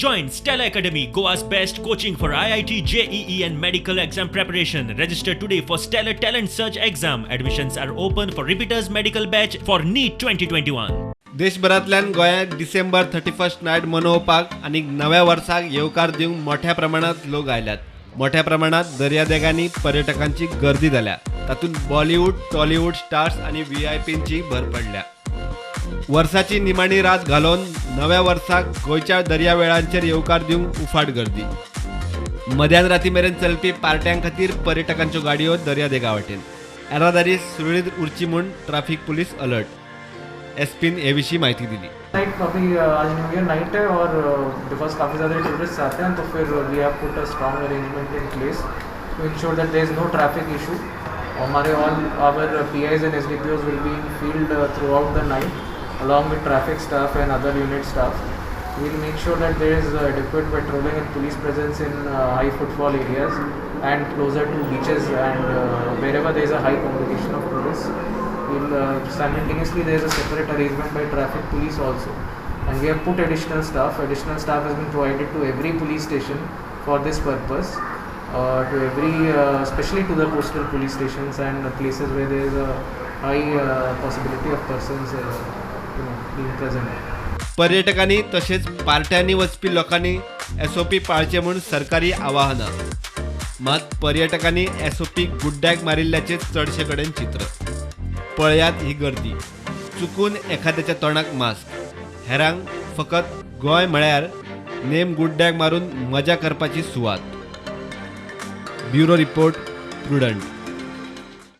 Join Stella Academy, Goa's best coaching for IIT, JEE, and medical exam preparation. Register today for Stellar Talent Search exam. Admissions are open for repeaters medical batch for NEET 2021. देशभरांतल्यान गोंयांत डिसेंबर 31 night मनोवपाक आनी नव्या वर्साक येवकार दिवंक मोठ्या प्रमाणात लोक आयल्यात. मोठ्या प्रमाणात दर्यादेगांनी पर्यटकांची गर्दी जाल्या. तातूंत बॉलिवूड, टॉलिवूड स्टार्स आनी व्हीआयपींची भर पडल्या. वर्साची निमाणी रात घालोवन नव्या वर्साक गोंयच्या दर्यावेळांचेर येवकार दिवंक उफाट गर्दी. मध्यान राती मेरेन चलपी पार्ट्यां खातीर पर्यटकांच्यो गाडयो दर्यादेगा वाटेन. येरादारी सुरळीत उरची म्हूण ट्राफीक पुलीस अलर्ट. एसपीन हे विशीं म्हायती दिली. नाइट, अभी आज न्यू ईयर नाइट है और because काफ़ी ज़्यादा टूरिस्ट आते हैं, तो फिर we have put a strong arrangement in place to ensure that there is no traffic issue. हमारे all our PIs and SDPOs will be in field throughout the night along with traffic staff and other unit staff. We will make sure that there is adequate patrolling and police presence in high footfall areas and closer to beaches and wherever there is a high congregation of tourists. We'll, simultaneously there is a separate arrangement by traffic police also, and we have put additional staff. Additional staff has been provided to every police station for this purpose, to every especially to the coastal police stations and places where there is a high possibility of persons being present. पर्यटकांनी तशेंच पार्ट्यांनी वचपी लोकांनी SOP पाळचे म्हूण सरकारी आवाहनां. मात पर्यटकांनी SOP गुड्ड्याक मारिल्ल्याचें चडशे कडेन चित्र. पळयात ही गर्दी. चुकून एखाद्याच्या तोंडाक मास्क. हेरांक फकत गोंय म्हळ्यार नेम गुड्ड्याक मारून मजा करपाची सुवात. Bureau report, Prudent.